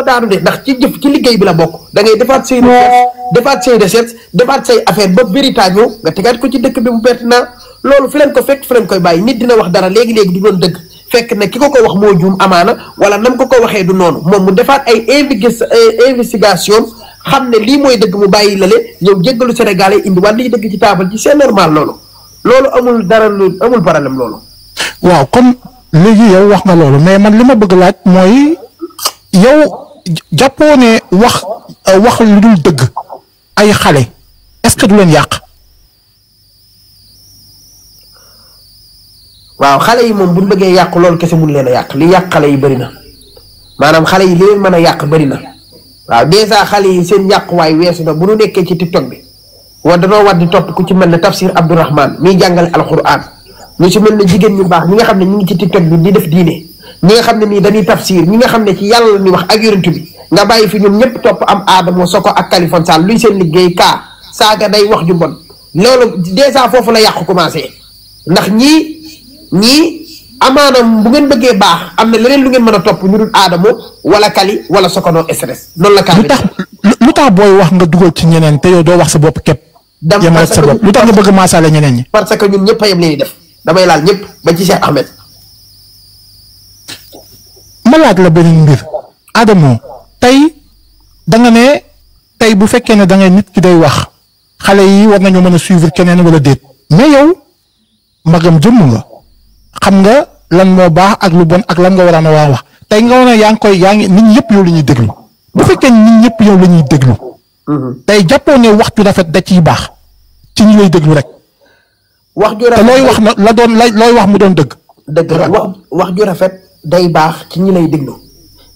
daanu de ndax ci jëf ci liggéey bi la bokk da ngay defaat say recherche defaat say affaire ba vérita ñëw nga tegaat ko ci dëkk bi bu pertinent loolu fi leen ko fekk fi leen koy bàyyi nit dina wax dara léegi-léegi du doon dëgg fekk ne ki ko wax moo juum amaana wala nam ko waxee du noonu moom mu defaat ay investigation xam ne lii mooy dëgg mu bàyyi lale ñëw jéggalu Sénégalais indi waat liy dëgg ci taabal ji c'est normal loolu amul dara lu amul problème loolu. waaw comme léegi yow wax nga loolu mais man li ma bëgg laaj mooy yow jàppoo ne wax lu dul dëgg ay xale est-ce que du leen yàq. waaw xale yi moom bu ñu bëggee yàq loolu kese mun leen a yàq li yàq xale yi bëri na maanaam xale yi li leen mën a yàq bëri na waaw dèjà xale yi seen yàquwaay weesu na bu nu nekkee ci TikTok bi wa danoo war di topp ku ci mel ne Tafsir Abdourahman miy jàngale alquran ñu ci mel ne jigéen ñu baax ñi nga xam ne ñu ngi ci TikTok bi di def diine ñi nga xam ne nii dañuy tafsir ñi nga xam ne ci yàlla la ñuy wax ak yonent bi nga bàyyi fi ñoom ñëpp topp am Adamo Soko ak Kaliphone Sall luy seen liggéey saaga day wax ju bon loolu dèjà foofu la yàqu commencé ndax ñii amaanam bu ngeen bëggee baax am na leneen lu ngeen mën a topp ñu dul Adamo wala Kali wala Soko no stress noonu la. lu tax booy wax nga dugal ci ñeneen te yow doo wax sa bopp képp. yemal sa bopp lu tax nga bëgg maasaale ñeneen ñi. parce que ñun ñëpp a yem leen def damay laal ñëpp ba ci Cheikh Ahmed. ma laaj la beneen mbir Adamo tey da nga ne tey bu fekkee ne da nga nit ki day wax xale yi war nañoo mën a suivre keneen wala déet mais yow magam jëmm nga xam nga lan moo baax ak lu bon ak lan nga war a wax tey nga war a yaa ngi nit ñi yëpp yow la ñuy déglu bu fekkee nit ñëpp yow la ñuy déglu. tey jàppoo ne wax ju rafet da ciy baax ci ñi lay déglu rek. wax ju rafet te looy wax na la doon looy wax mu doon dëgg. dëgg la wax ju rafet day baax ci ñi lay déglu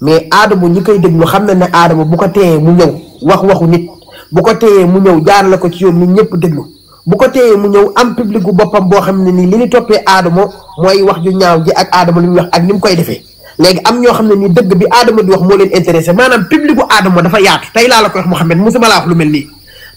mais Adamo ñi koy déglu xam na ne Adamo bu ko téyee mu ñëw waxu nit bu ko téyee mu ñëw jaar la ko ci yoon nit ñëpp déglu bu ko téyee mu ñëw am public gu boppam boo xam ne nii li ñu toppee Adamo mooy wax ju ñaaw ji ak Adamo li muy wax ak ni mu koy defee léegi am ñoo xam ne nii dëgg bi Adamo di wax moo leen intéressé maanaam public gu Adamo dafa yaatu tey laa la koy wax Mouhamed musuma laa wax lu mel nii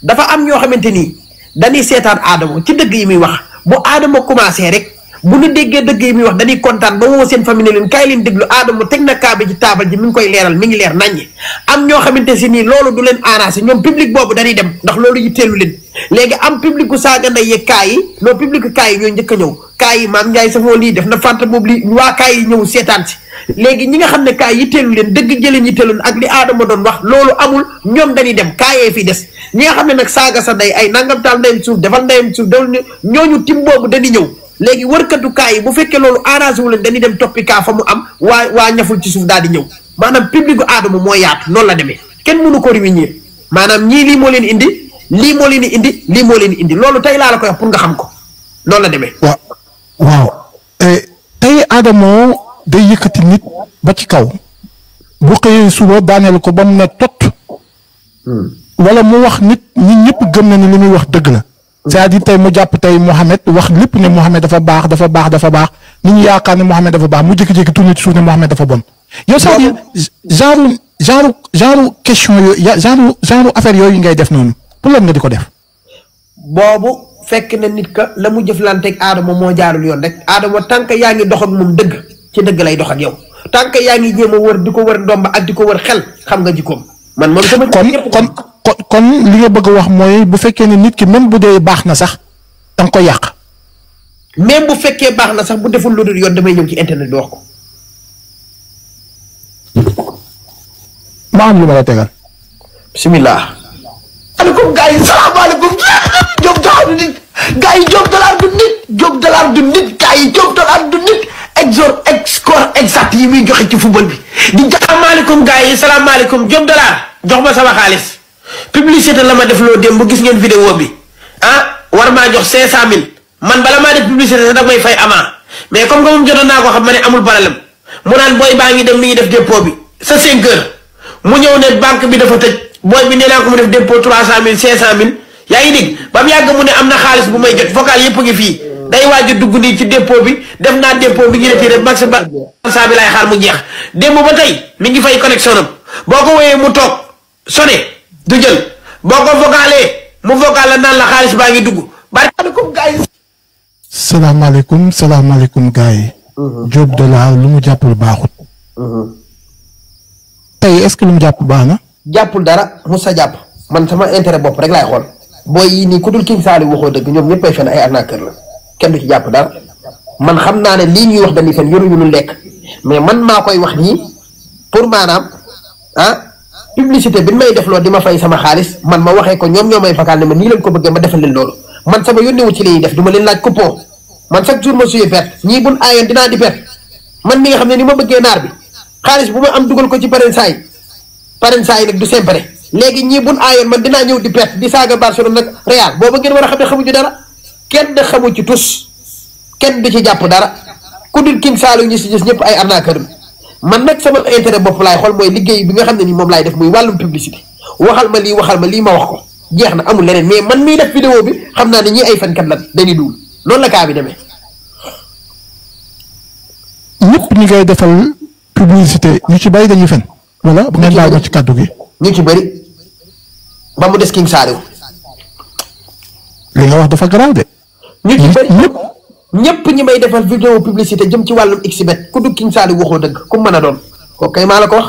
dafa am ñoo xamante nii dañuy seetaan Adamo ci dëgg yi muy wax bu Adamo commencé rek bu ñu déggee dëgg yi muy wax dañuy kontaan ba woo seen famille leen kaay leen déglu Adamo teg na kaa bi ci taabal ji mi ngi koy leeral mi ngi leer naññi am ñoo xamante si nii loolu du leen arrangé ñoom public boobu dañuy dem ndax loolu yitteelu leen léegi am public ku saaga nday yeeg kaa yi non public kaa yi ñooy njëkk a ñëw kaa yi maam Ndiaye safoo lii def na fànta boobu lii waa kaa yi ñëw seetaan si léegi ñi nga xam ne kaa yi yitteelu leen dëgg jëleen yitteelu ak li Adamo doon wax loolu amul ñoom dañuy dem kaa yee fi des ñi nga xam ne nag saaga sa nday ay nangam taal ndeyam suuf defal ndeyam suuf defal ñooñu tim boobu dañuy ñëw léegi wërkatu kaa yi bu fekkee loolu arrangé wu leen dañuy dem toppi kaa fa mu am waa ñaful ci suuf daal di ñëw maanaam public gu Adamo moo yaatu noonu la demee kenn mënu ko réunir maanaam ñii lii moo leen indi lii moo leen indi lii moo leen indi loolu tey laa la koy wax pour nga xam ko noonu la demee. waaw tey Adamo day yëkkati nit ba ci kaw bu xëyee suba daaneel ko ba mu ne tot wala mu wax nit ñi ñëpp gëm na ni li muy wax dëgg la. c'est-à-dire tey mu jàpp tey Mohamed wax lépp ne Mohamed dafa baax nit ñi yaakaar ne Mohamed dafa baax mu jékki-jékki tourné ci suuf ne Mohamed dafa bon. yow c'est-à-dire genre question yooyu genre affaire yooyu ngay def noonu pour lan nga di ko def. boobu fekk na nit ka la mu jëflanteeg Adamo moo jaarul yoon rek Adamo tant que yaa ngi dox ak moom dëgg ci dëgg lay dox ak yow tant que yaa ngi jéem a wër di ko wër ndomba ak di ko wër xel xam nga jikkoom man moom sama. kon li nga bëgg a wax mooy bu fekkee ne nit ki même bu dee baax na sax da nga ko yàq. même bu fekkee baax na sax bu deful lu dul yoon damay ñëw ci internet bi wax ko. ma am lu ma la tegal. bisimilah. maaleykum gars yi salaamaaleykum. Diop dollar du nit. gars yi Diop dollar du nit. Diop dollar du nit gars yi Diop dollar du nit. score exact yi muy joxe ci football bi. di salaamaaleykum gars yi salaamaaleykum Diop dollar jox ma sama xaalis. publicité la ma def loo démb gis ngeen vidéo bi war maa jox 500000 man bala maa def publicité sax da may fay avant mais comme que moom jotoon naa ko xam ma ne amul problème mu naan booy baa ngi dem mi ngi def dépôt bi sa 5 heures mu ñëw ne banque bi dafa tëj booy bi nee naa ko mu def dépôt 300000 500000 yaa ngi dégg ba mu yàgg mu ne am na xaalis bu may jot vocal yëpp ngi fii day waaj a dugg nii ci dépôt bi def naa dépôt bi ñu retiré max ba saa bi laay xaar mu jeex démb ba tey mi ngi fay connexion am boo ko woyee mu toog sonné du jël boo ko vocalee mu vocal la naan la xaalis baa ngi dugg barkaaleykum gars yi. salaamaaleykum gars yi. Diop dollar lu mu jàppul baaxut. tey est-ce que lu mu jàpp baax na. jàppul dara mu sa jàpp man sama intérêt bopp rek laay xool booy yi nii ku dul King Saliou waxoo dëgg ñoom ñëppay fen ay arnaqueur la kenn du ci jàpp dara man xam naa ne lii ñuy wax dañuy fen yoruñu lu lekk mais man maa koy wax nii pour maanaam publicité bi may def loolu di ma fay sama xaalis man ma waxee ko ñoom ñoo may fakal ne ma nii lañ ko bëggee ma defal leen loolu man sama yónnewu ci li ñuy def du ma leen laaj coupon man chaque jour ma suyee perte ñii buñ aayoon dinaa di perte man mi nga xam ne ni ma bëggee naar bi xaalis bu ma am dugal ko ci parrain saa yi nag du sempre léegi ñii buñ aayoon man dinaa ñëw di perte di saaga Barcelone nag Real booba ngeen war a xam ne xamuñu dara kenn xamu ci tus kenn du ci jàpp dara ku dul King Saliou ñi si gis ñëpp ay arnaqueur man nag sama intérêt bopp laay xool mooy liggéey bi nga xam ne ni moom laay def muy wàllum publicité waxal ma lii ma wax ko jeex na amul leneen mais man miy def vidéo bi xam naa ne ñii ay fenkat lan dañuy duul noonu la kaa bi demee. ñëpp ñi ngay defal publicité ñu ci bari dañuy fen wala bu ngeen baal ma ci kàddu gi. ñu ci bëri ba mu des King Saliou. li nga wax dafa garaaw de. ñu ci bëri ñëpp ñi may defal vidéo publicité jëm ci wàllum xbet ku du King Saliou waxoo dëgg ku mën a doon kooku kay maa la ko wax.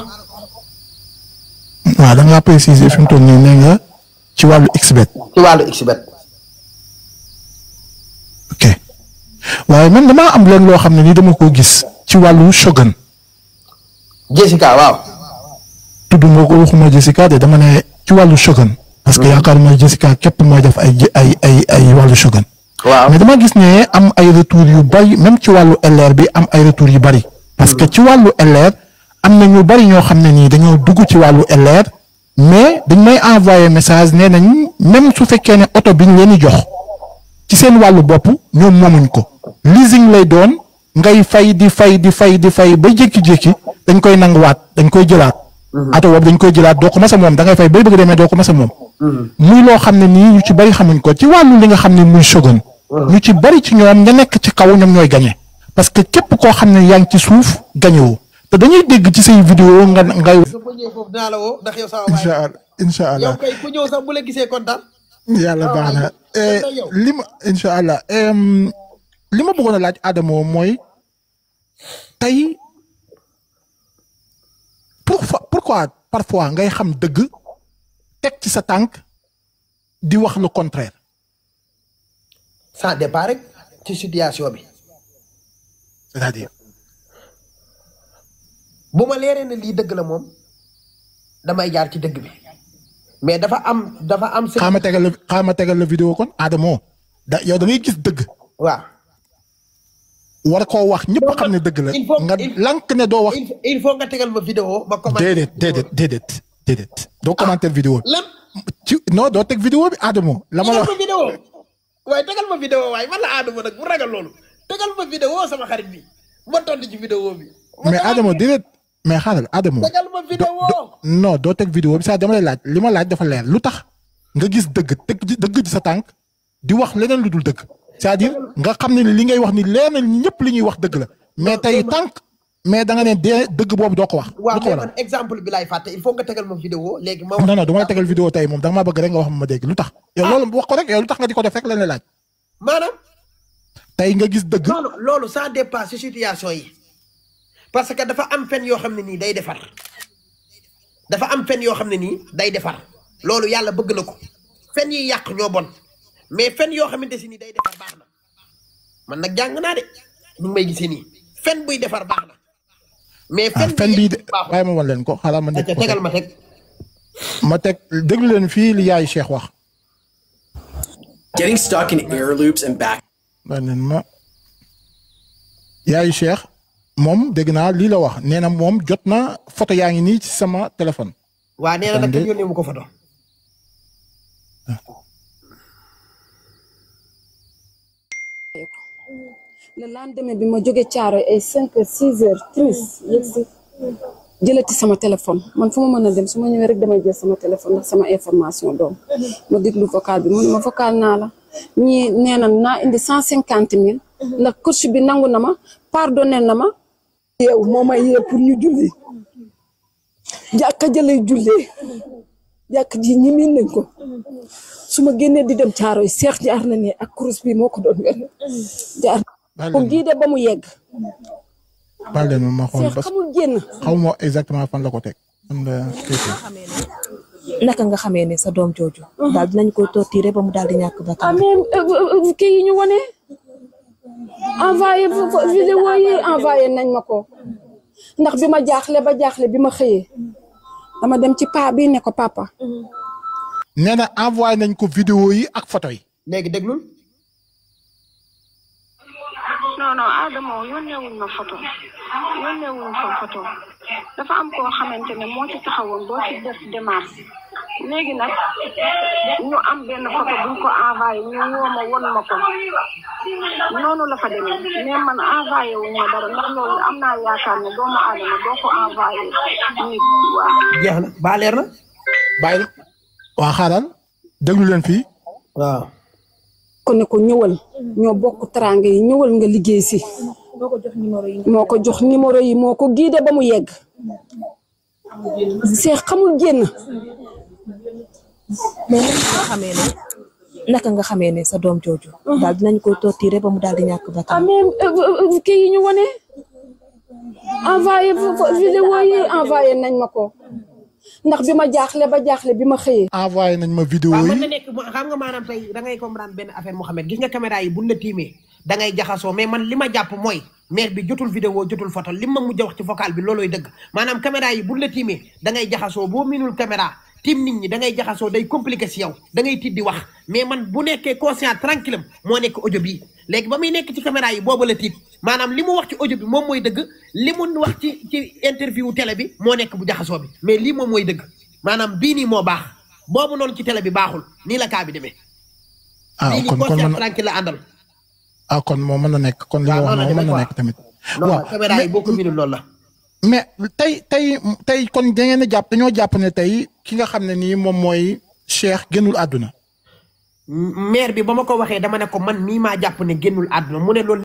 waaw da ngaa préciser fi mu toll nii nee nga ci wàllu xbet. ci wàllu xbet. ok waaye man damaa am leen loo xam ne nii dama koo gis ci wàllu Shogun. Jessica waaw. tudd moo ko waxuma Jessica de dama ne ci wàllu Shogun. parce que yaakaar mooy Jessica képp mooy def ay wàllu Shogun. waaw mais dama gis ne am ay retours yu bari même ci wàllu LR bi am ay retours yu bari. parce que ci wàllu LR am na ñu bari ñoo xam ne nii dañoo dugg ci wàllu LR mais dañ may envoyer message nee nañ même su fekkee ne oto bi ñu leen di jox ci seen wàllu bopp ñoom moomuñ ko. leasing lay doon ngay fay di fay ba jékki-jékki dañ koy nanguwaat dañ koy jëlaat. oto boobu dañ koy jëlaat doo ko mas a moom da ngay fay bay bëgg demee doo ko mas a moom. muy loo xam ne nii ñu ci bari xamuñ ko ci wàllu li nga xam ne muy Shogun. ñu ci bari ci ñoom ña nekk ci kaw ñoom ñooy gañe parce que képp koo xam ne yaa ngi ci suuf gañe woo te dañuy dégg ci say vidéo nga ngay. incha allah yow kay ku ñëw sax bu la gisee kontaan. yàlla baax na li ma incha allah li ma bëggoon a laaj Adamo mooy tey pourquoi parfois ngay xam dëgg teg ci sa tànk di wax le contraire. ça dépend rek ci situation bi. c'est-à-dire. bu ma leeree ne lii dëgg la moom damay jaar ci dëgg bi mais dafa am. xaaral ma tegal la vidéo kon Adamo yow da ngay gis dëgg. waaw. war koo wax ñëpp xam ne dëgg la. nga lank ne doo wax. il faut nga tegal ma vidéo ma commenté. déedéet. doo commenté vidéo bi. lan non doo teg vidéo bi Adamo. la ma la wax vidéo waaye tegal ma vidéo waaye man la Adamo nag bu ragal loolu tegal ma vidéo sama xarit bi ma tontu ci vidéo bi. mais Adamo déedéet mais xaaral Adamo. tegal ma vidéo non doo teg vidéo bi sax dama lay laaj li ma laaj dafa leer lu tax nga gis dëgg teg dëgg ci sa tànk di wax leneen lu dul dëgg. c'est-à-dire nga xam ne li ngay wax ni leer na ñëpp li ñuy wax dëgg la mais tey tànk mais da nga ne dëgg boobu doo ko wax. waaw mais man exemple bi laay fàtte il faut nga tegal ma vidéo léegi ma. non du ma la tegal vidéo tey moom da nga maa bëgg rek nga wax ma dégg lu tax. yow loolu wax ko rek yow lu tax nga di ko def rek lañ la laaj. maanaam. tey nga gis dëgg. non loolu ça dépasse ci situation yi parce que dafa am fen yoo xam ne nii day defar dafa am fen yoo xam ne nii day defar loolu yàlla bëgg na ko fen yi yàq ñoo bon. mais fen yoo xamante si ni day defar baax na man nag jàng naa de ñu ngi may gisee nii fen buy defar baax na. mais fen bii de waaye ma wan leen ko xaaral ma. tegal ma teg. ma teg déglu leen fii li yaayu Cheikh wax. Getting stuck in error loops and back. ma yaayu Cheikh moom dégg naa lii la wax nee na moom jot na photo yaa ngi nii ci sama téléphone. waa nee na nag kenn yónnee mu ko photo. le lendemain bi ma jóge Thiaroye ay 5 heures 6 heures timis yegg si jëlati sama téléphone man fu ma mën a dem su ma ñëwee rek damay jël sama téléphone ndax sama information doom ma déglu vocal bi mu ne ma vocal naa la ñii nee na naa indi 150 000 ndax coach bi nangu na ma pardonné na ma. yow moo may yee pour ñu julli jàkka jëlee jullee jàkk ji ñi miin nañ ko su ma génnee di dem Thiaroye Cheikh jaar na ne ak kurus bi moo ko doon wer jaar ko giide ba mu yegg. baal leen ma xool Cheikh xamul génn. xaw ma exactement fan la ko teg naka nga xamee ne sa doom jooju. daal dinañ ko torturer ba mu daal di ñàkk ba ah mais kii yi ñu wane envoyé vidéo yi envoyé nañ ma ko ndax bi ma jaaxle bi ma xëyee dama dem ci paa bi ne ko papa. nee na envoyé nañ ko vidéo yi ak photo yi. léegi déglul. non Adama yónneewuñ ma photo dafa am koo xamante ne moo ci taxawoon boo ci def démarche léegi nag ñu am benn photo buñ ko envoyé ñu woo ma won ma ko noonu la fa demee mais man envoyé wuñ ma dara ndax loolu am naa yaakaar ne doomu aadama doo ko envoyé nit waaw. jeex na ba leer na. bàyyi waa xaaral déglu leen fii. waaw. ko ne ko ñëwal ñoo bokk teraanga yi ñëwal nga liggéey si. moo ko jox numéro yi moo ko guidé ba mu yegg. Cheikh xamul génn. mais naka nga xamee ne sa doom jooju. daal dinañ ko torturer ba mu daal di ñàkk ba ah mais kii yi ñu wane envoyé vidéo yi envoyé nañ ma ko ndax bi ma jaaxle bi ma xëyee. envoyé nañ ma vidéo waaw yi. mën na nekk xam nga maanaam tey da ngay comprendre benn affaire Mouhamed gis nga caméra yi buñ la tiimee da ngay jaxasoo mais man li ma jàpp mooy maire bi jotul vidéo jotul photo li ma mujj a wax ci vocal bi loolooy dëgg maanaam caméra yi buñ la tiimee da ngay jaxasoo boo minul caméra tiim nit ñi da ngay jaxasoo day compliqué si yow da ngay tiit di wax mais man bu nekkee conscient tranquille moo nekk audio bi léegi ba muy nekk ci caméra yi boobu la tiit maanaam li mu wax ci audio bi moom mooy dëgg li mu wax ci interview télé bi moo nekk bu jaxasoo bi mais lii moom mooy dëgg maanaam bii nii moo baax boobu noonu ci télé bi baaxul nii la kaa bi demee. bii nii conscient tranquille la àndal. kon moo mën na nekk kon li nga wax noonu mën na nekk tamit. waaw caméra yi boo ko minul loolu la. mais tey kon da ngeen a jàpp dañoo jàpp ne tey ki nga xam ne nii moom mooy Cheikh génnul àdduna. maire bi ba ma ko waxee dama ne ko man mii maa jàpp ne génnul àdduna mu ne loolu.